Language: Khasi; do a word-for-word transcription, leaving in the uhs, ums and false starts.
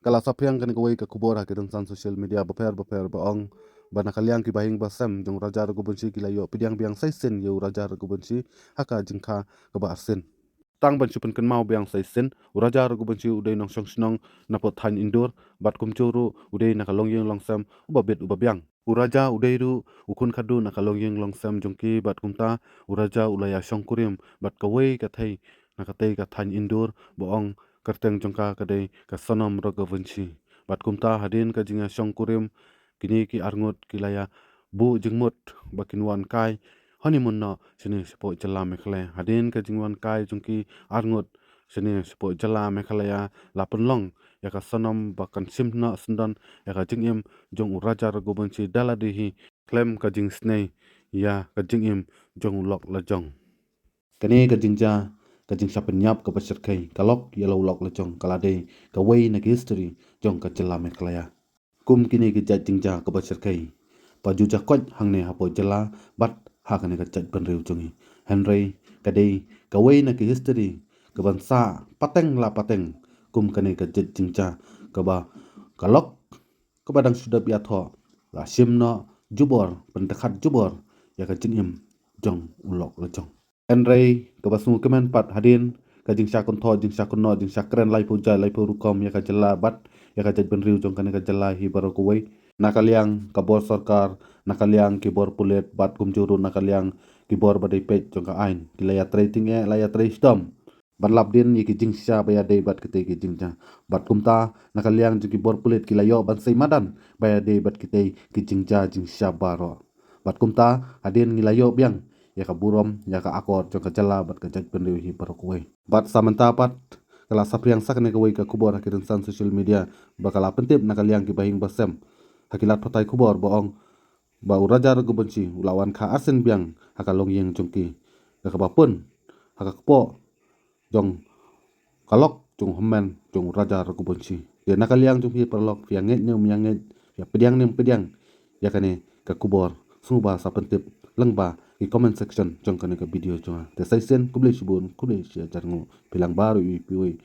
Ka la saphriang kane kawei ka khubor ha ki rynsan social media bapher bapher ba ong ba na ka liang ki bahing basem jong u Raja Raghuvanshi ki la ïoh pdiang biang sa shisien ïa u Raja Raghuvanshi ha ka jingkha kaba arsien. Tang ban shu pynkynmaw biang sa shisien, u Raja Raghuvanshi u dei nongshong shnong na pdeng thaiñ Indore, bad kumjuh ruh u dei na ka longïing longsem uba bit uba biang. U Raja u dei ruh u khun khadduh na ka longïing longsem jong ki, bad kumta u Raja u la ïa shongkurim bad kawei ka thei na katei ka thaiñ Indore ba ong kyrteng jong ka ka dei ka Sonam Raghuvanshi. Bad kumta hadien ka jingïa shongkurim, kine ki arngut ki la ïa buh jingmut ba kin wan kai honeymoon noh shane shapoh jylla Meghalaya. Hadien ka jingwan kai jong ki arngut shane shapoh jylla Meghalaya, la pynlong ïa ka Sonam ba kan shim noh syndon ïa ka jingim jong u Raja Raghuvanshi da lade hi khlem ka jingisynei ïa ka jingim jong u lok lajong. Kane ka jingjia, ka jingshah pynïap kaba shyrkhei, ka lok ïa la u lok lajong, ka la dei kawei na ki history jong ka jylla Meghalaya. Kum kine ki jait jingjia kaba shyrkhei, ba ju jia koit hangne hapoh jylla bad ha kane ka jaitbynriew jong ngi. Hynrei ka dei kawei na ki history kaban sah pateng la pateng, kum kane ka jait jingjia kaba ka lok kaba dang shu dep ïathoh la shim noh jubor, pyndyrkhap jubor ïa ka jingim jong u lok lajong. Hynrei kaba sngewkmen pat, hadien ka jingshah kynthoh, jingshah kynnoh, jingshah kren laiphew jait laiphew rukom ïa ka jylla bad ïa ka jaitbynriew jong kane ka jylla hi baroh kawei, na ka liang ka bor sorkar, na ka liang ki bor pulit bad kumjuh ruh na ka liang ki bor ba dei peit jong ka aiñ, ki la ïatrei tyngeh, la ïatrei shitom ban lap dien ïa ki jingshisha ba ïadei bad kitei ki jingjia. Bad kumta na ka liang jong ki bor pulit ki la ïoh ban sei madan ba ïadei bad kitei ki jingjia jingshisha baroh. Bad kumta hadien ngi la ïoh biang ïa ka burom, ïa ka akor jong ka jylla bad ka jaitbynriew hi baroh kawei. Bad sa mynta pat ka la saphriang sa kane kawei ka khubor ha ki rynsan social media ba ka la pyntip na ka liang ki bahing basem ha ki lad pathai khubor ba ong ba u Raja Raghuvanshi u la wan kha arsien biang ha ka longïing jong ki, ka kaba pun ha ka kpoh jong ka lok jong u hynmen jong u Raja Raghuvanshi. Te na ka liang jong phi paralok, phi ïa ngeit ne ym ïa ngeit, phi ïa pdiang ne ym pdiang ïa kane ka khubor, sngewbha sa pyntip lyngba ki comment section jong kane ka video jong nga. Te sa shisien, khublei shibun, khublei shihajar nguh, phi lang baroh iwei pa iwei.